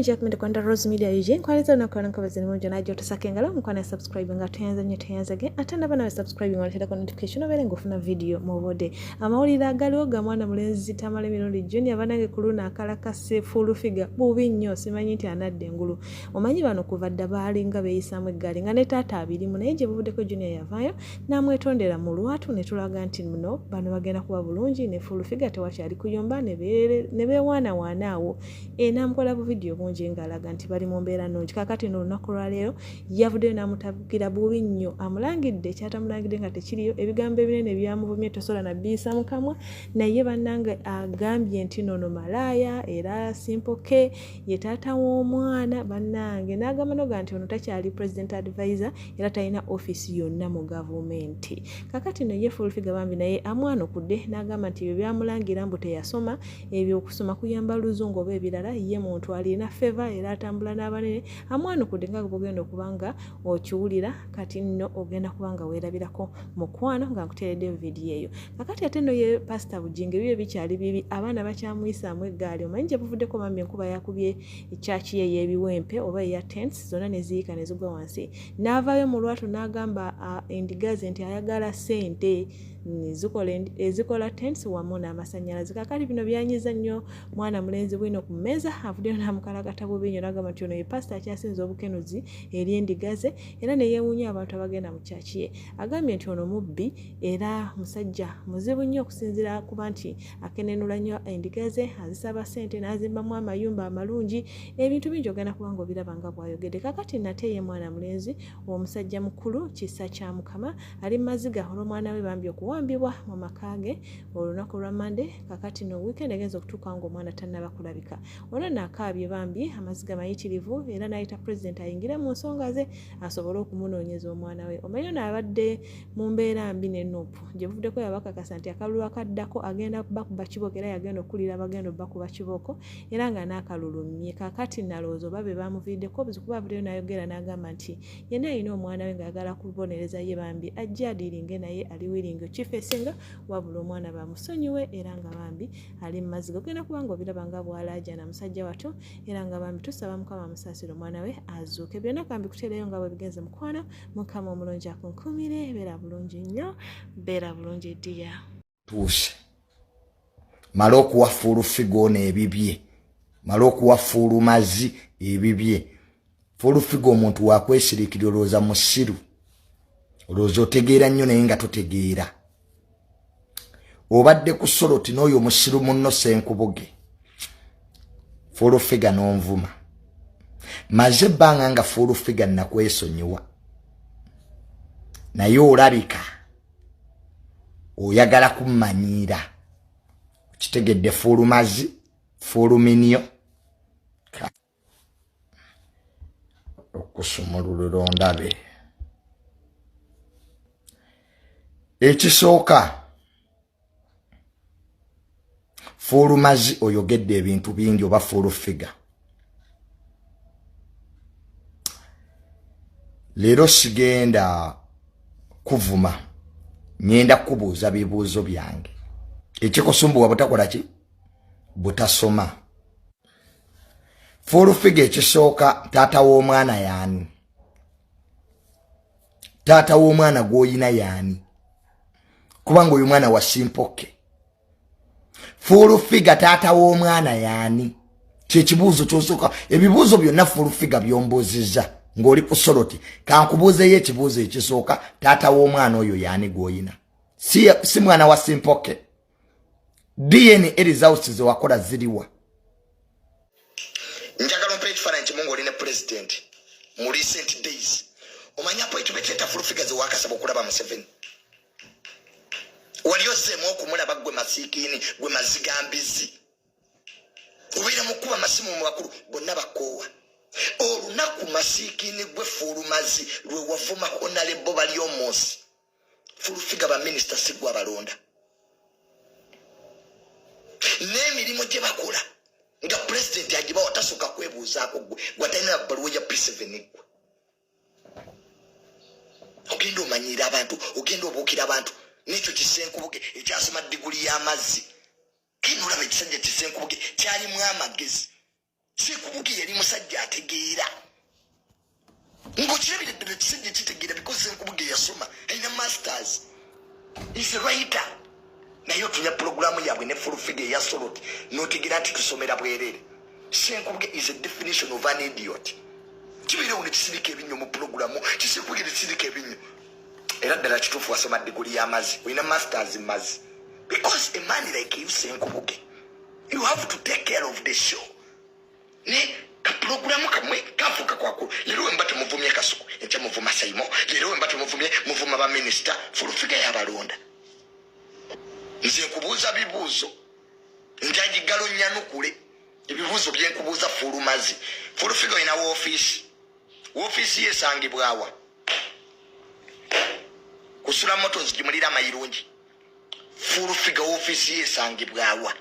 Jack Kwanda Rose Media UG nkwaniza olunaku lwa nkabazi nimo najja otusaka engalo mukwana subscribe nga toyanza nnyo toyanzage ate ndaba nawe subscribe nga oteerako notification obeere ng'ofuna video mu budde. Amawulire agaliwo ga mwana mulenzi Tamale Mirundi Junior banange ku luno akalakase full figure bubi nnyo, simanyi nti anadda engulu. Omanyi bano kuva dda baalinga beeyisaamu eggaali nga ne taata abirimu, naye gye buvuddeko Junior yavaayo n'amwetondera mu lwatu ne tulaga nti muno bano bagenda kuba bulungi ne full figure tewakyali kuyomba ne beewaanawaana awo. N'amukola bu vidiyo bungi ng'alaga nti bali mu mbeera nnungi. Kaakati no olunaku lwaleero yavuddeyo n'amutabukira bubi nnyo, amulangidde kyatamulangidde nga tekiriyo, ebigambo ebinene byamuvumye tosobola na biyisa mu kamwa, naye bannange agambye nti nono malaaya era Simple K ye taata w'omwana bannange, n'agamba noga nti ono takyali president advisor era talina office yonna mu gavumenti. Kaakati no ye Full Figure bambi naye amwanukudde n'agamba nti ebyo byamulangira mbu teyasoma, ebyo okusoma kuyamba luzungu oba ebirala, ye muntu alina favor era atambula n'abanene. Amwanukudde nga bw'ogenda okuba nga okiwulira, kati nno ogenda kuba nga weerabirako mukwano nga nkuteereddeyo vidiyo eyo. Kakati ate nno ye Pastor Bugingo ebibyo bikyali bibi, abaana bakyamuyisaamu eggaali. Omanyi gye buvuddeko bambi enkuba yakubye ekyaki ye ey'ebiwempe oba eya tents zonna ne ziyiika ne zigwa wansi, n'avaayo mu lwatu n'agamba endiga ze nti ayagala ssente ezikola tents wamu n'amasannyalaze. Kaakati bino byanyiza nnyo mwana mulenzi bwino ku mmeeza, avuddeyo n'amukalakata bubi nnyo n'agamba nti ono ye pasita akyasinze obukenuzi eri endiga ze, era ne yeewuunya abantu abagenda mu kyaki ye. Agambye nti ono mubbi era musajja muzibu nnyo okusinziira kuba nti akenenula nnyo endiga ze, azisaba ssente n'azimbamu amayumba amalungi, ebintu bingi ogenda kuba ng'obiraba nga bw'ayogedde. Kaakati nate ye mwana mulenzi omusajja mukulu Kisa kya Mukama ali maziga olw'omwana we bambi okuwambibwa mu maka ge olunaku lwa Mande. Kakati no weekend egenza okutuuka ng'omwana tannaba kulabika. Ono nakaabye bambi amaziga mayitirivu era n'ayita president ayingire mu nsonga ze asobole okumunoonyeza omwana we. Omanyi ono abadde mu mbeera mbi ne Nup gye buvuddeko yabakakasa nti akalulu akaddako agenda bakuba kibooko era yagenda okukulira abagenda obbakuba kibooko era nga n'akalulumye. Kakati nalowooza oba be bamuviiriddeko obuzibu kuba avuddeyo n'ayogera n'agamba nti yenna alina omwana we ng'ayagala kubonereza ye bambi ajje adiiringe naye ali wiringi okifeesinga, wabula omwana bamusonyiwe era nga bambi ali mu maziga. Ogenda kuba ng'obiraba nga bw'alaajana musajja wattu era nga bambi tusaba Mukama amusaasire omwana we azuuke. Byonna kambi kuteereyo nga bwe bigenze mukwano. Mukama omulungi akunkuumire, beera bulungi nnyo, beera bulungi ddiya. Tuuse male okuwa full figure ono ebibye, male okuwa full mazi ebibye. Full figure omuntu wakwesirikira, olowooza musiru, olowooza otegeera nnyo naye nga totegeera. Obadde ku soloti n'oyo omusiru munno Senkubuge, full figure n'onvuma. Maze ebbanga nga full figure nakwesonyiwa, naye olabika oyagala kummanyiira. Kitegedde full mazi, full minio okusumululula ondabe. Ekisooka, full mazi oyogedde ebintu bingi oba full figure. Leero sigenda kuvuma, ngenda kubuuza bibuuzo byange. Ekikusumbuwa butakola ki? Butasoma. Full figure ekisooka, taata w'omwana yaani? Taata w'omwana gw'oyina yaani? Kubanga oyo mwana wa Simple K. Full figure, taata w'omwana yaani? Kyekibuuzo kyosooka. Ebibuuzo byonna full figure byombuuzizza ng'oli ku soloti, kankubuuzeyo ekibuuzo ekisooka: taata w'omwana oyo yaani gw'oyina? Si mwana wa Simple K. DNA results zewakola ziriwa? Njagala ompa ekifaananyi kimu ng'oli ne president mu recent days. Omanyi appointment letter full figure zewakasaba okulaba Museveni, wali ozzeemu okumulaba? Gwe masiikiini, gwe mazigambizi, obeera mu kuba masimu mu bakulu bonna bakoowa. Olunaku masiikiini gwe full mazi lwe wavuma Honorable Baryomunsi, full figure baminisita sigwe abalonda n'emirimu gye bakola nga pulezidenti agibawa tasooka kwebuuzaako. Gwe gwatalina bbaluwa ya P7, gwe ogenda omanyira abantu, ogenda obuukira abantu n'ekyo Kisenkubuge ekyasoma diguli y'amazzi. Kino olaba ekisajja Kisenkubuge kyalimu amagezi. Sekubuge yali musajja ategeera, ng'okirabira ddala ekisajja kitegeera, because Senkubuge yasoma, alina masters, is a writer. Naye otunya pulogulaamu yaabwe ne Full Figure eya Solot, n'otegeera nti tusomera bwereere. Senkubuge is a definition of an idiot. Kibeerewo ne kisirika ebinnyo mu pulogulaamu, kisenkubuge ne kisirika ebinnyo. Era ddala kituufu, wasoma diguli y'amazzi, olina masters mazzi, because a man like you, Senkubuge, you have to take care of the show. Ne kapulogulamu kamwe kafuuka kwakulu. Leero wemba temuvumye Kasuku, enkya muvuma Saimo. Leero wemba temuvumye, muvuma baminisita. Full Figure yabalonda. Nze nkubuuza bibuuzo, njagigalo nyanukule ebibuuzo byenkubuuza. Fuulumazi, Full Figure, olina woofiisi. Woofiisi yesangibwawa? Kusula Motors gimulira amayirungi. Full Figure, woofiisi yesangibwawa?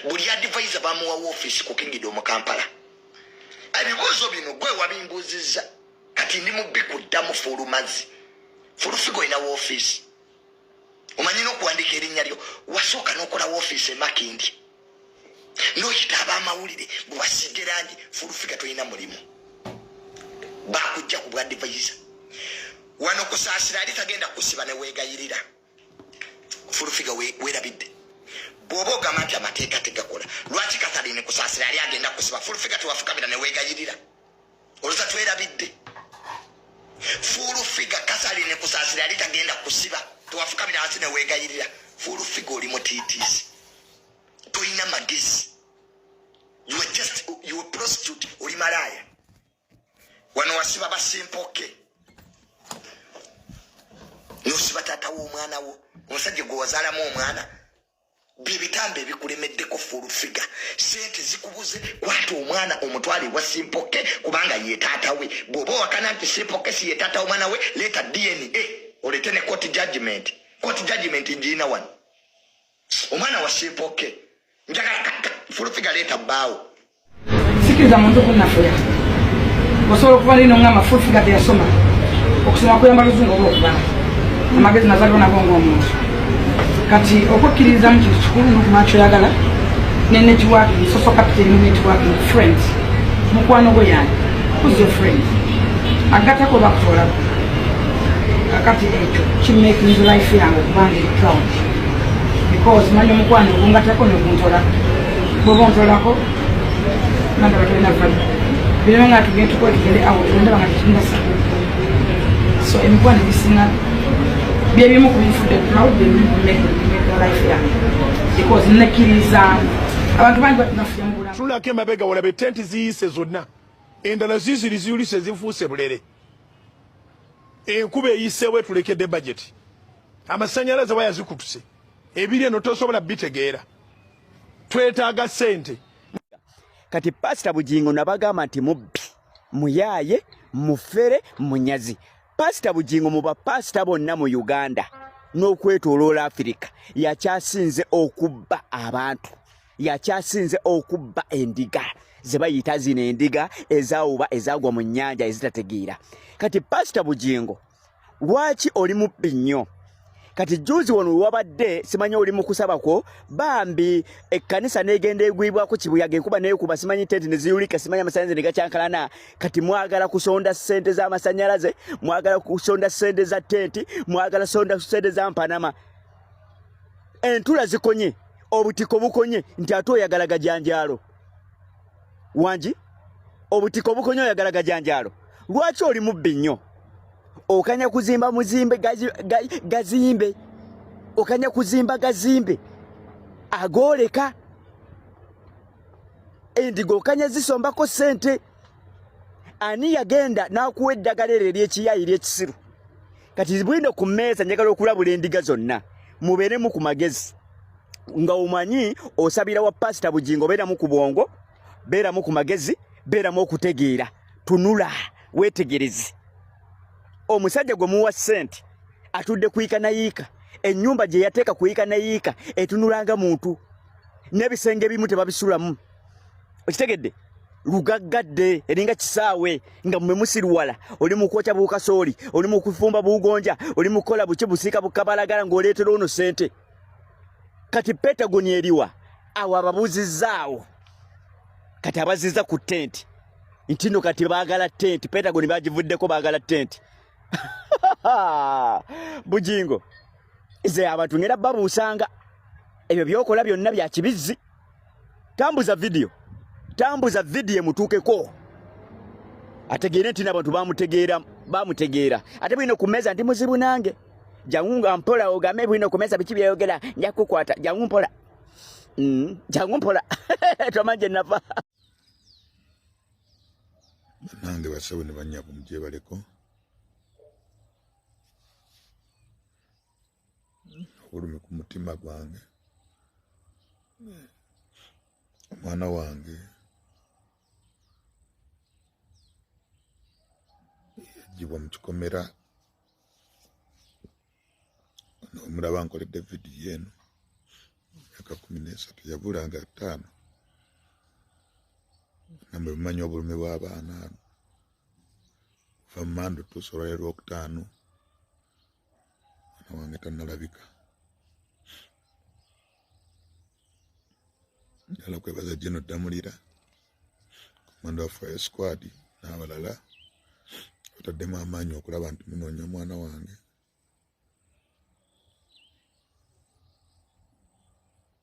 Buli advisor bamuwa woofiisi ku Kingdom Kampala. Ebibuuzo bino gwe wabimbuuzizza, kati ndi mubbi kuddamu. Fuulumazi, Full Figure, olina woofiisi, omanyi n'okuwandiika erinnya lyo. Wasooka n'okola woofiisi emakindi, n'oyita ab'amawulire bwebasiige langi. Full Figure, tolina mulimu, bakujja ku bwa advisor. Wano Kusaasira ali tagenda kusiba ne weegayirira. Full Figure, weerabidde bw'oba ogamba nti amateeka tegakola, lwaki Kathaline Kusaasira yali agenda kusiba? Full Figure, tewafukamira ne weegayirira? Oluza twerabidde. Full Figure, Kathaline Kusaasira yali tagenda kusiba, tewafukamira wansi ne weegayirira? Full Figure, oli mutiitiisi, tolina magezi. You are just, you are prostitute, oli malaaya. Wano wasiba basimpoke, nosiba taata w'omwana wo, omusajja gwe wazaalamu omwana. Byebitambo ebikulemeddeko. Full Figure, sente zikubuze. Kwata omwana omutwale ewa Simpoke, kubanga ye taata we. Bw'oba owakana nti Simpoke si ye taata w'omwana we, leeta DNA, oleete ne court judgment. Court judgment ngiina wano. Omwana wa Simpoke, njagala Full Figure, leeta bbaawo. Sikiriza muntu kunnafuya. Osobola okuva lino ngamba Full Figure teyasoma. Okusoma kuyamba luzungu oba okubala. Amagezi nazaliwa nago ng'omuntu. Kati okwekkiririza mu kintu kikulu n'okumanya kyoyagala ne networking, social capital ne networking, friends. Mukwano gwe yani? Who's your friend? Agattako oba akutoolako? Kakati ekyo kimakinga life yange okubanga eri proud, because manya omukwano ogungatako noguntolako. Bwoba ontolako, nandaba tolina value. Bireme nga tugende tukole, tugende out, ndaba nga tekingasa. So emikwano egisinga byebimu kubinfudde proud, byebimu kumake life yange, because nekkiriza abantu bangi batunafuya mu bulamu. Tunulako emabega, walaba etenti ziyise zonna, endala ziziri ziyulise, zifuuse bulere. Enkuba eyiseewo, etulekedde budget. Amasanyalaze waya zikutuse, ebiri eno tosobola bitegeera. Twetaaga ssente. Kati Pasita Bugingo nabagamba nti mubbi, muyaaye, mufere, munyazi. Pasita Bugingo, mu bapasita bonna mu Uganda n'okwetooloola Afirika, yakyasinze okubba abantu, yakyasinze okubba endiga ze bayita zino endiga ezawuba, ezagwa mu nnyanja, ezitategeera. Kati Pasita Bugingo, lwaki oli mubbi nnyo? Kati juzi wano wabadde simanyi oli mu kusaba kwo, bambi, ekkanisa negenda egwibwako kibuyaga, enkuba nekuba, simanyi tenti neziyulika, simanyi amasanyalaze negacyankalana. Kati mwagala kusonda ssente z'amasanyalaze, mwagala kusonda ssente za tenti, mwagala sonda ssente za mpanama. Entula zikonye, obutiko bukonye, nti ate oyagala gajanjaalo. Wangi, obutiko bukonye, oyagala gajanjaalo. Lwaki oli mubbi nnyo? Okanya kuzimba muzimbe gazimbe, okanya kuzimba gazimbe agooleka endiga, okanya zisombako ssente. Ani yagenda n'akuwa eddagala eryo ery'ekiyayi, ery'ekisiru? Kati bwino ku mmeeza, njagala okulabula endiga zonna, mubeeremu ku magezi. Nga omanyi osabira wa Pasita Bugingo, beeramu ku bwongo, beeramu ku magezi, beeramu okutegeera. Tunula weetegereze omusajja gwe muwa ssente, atudde kuyiika nayiika. Ennyumba gye yateeka kuyiika nayiika etunulanga muntu, n'ebisenge ebimu tebabisulamu. Okitegedde? Lugaggadde eringa kisaawe, nga mwe musiruwala. Oli mu kwokya bukasooli, oli mu kufumba bugonja, oli mu kukola buki, busiika bukabalagala, ng'oleetera ono ssente. Kati Pentagoni eriwa awo? Ababuuzizzaawo. Kati abaziza ku tenti nti no kati baagala tenti, Pentagon bagivuddeko, baagala tenti. Bujingo, nze abantu ngenda babuusanga ebyo byokola byonna bya kibizzi. Tambuza vidiyo, tambuza vidiyo emutuukeko ategeere nti n'abantu bamutegeera, bamutegeera. Ate bwino ku mmeeza ndi muzibu nange, jangu nga mpola ogambe bwino ku mmeeza biki byeyogera, nja kukwata. Jangu mpola, jangu mpola, tomanyi gye nava. Bannange bassebo ne bannyabo, mugyebaleko. Obulumi ku mutima gwange, omwana wange yagibwa mu kikomera. Omulaba nkoledde vidiyo eno, myaka 13 yabula nga 5. Namwe mumanyi obulumi bw'abaana abo. Kuva mu mande otuusa olwaleero Lwokutaano, mwana wange tannalabika. Njagala kwebaza General Ddamulira, komanda wa fire squad n'abalala bataddemu amaanyi okulaba nti munoonya omwana wange.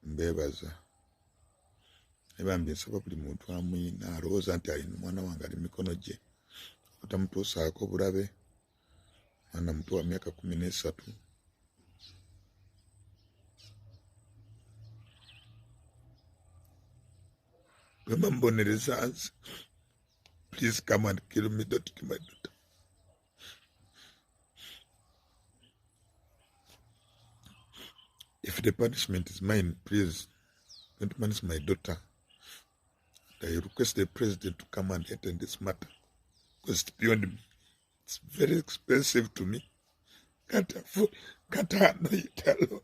Mbeebaza naye bambi nsaba buli muntu amuyina alowooza nti alina omwana wange ali mikono gye obutamutuusaako bulabe. Mwana muto wa myaka 13. Bwemba mubonereza nze, please come and kill me, don't kill my daughter. If the punishment is mine, please don't punish my daughter. And I request the president to come and attend this matter because it's beyond me. It's very expensive to me. Can't afford, can't handle it alone.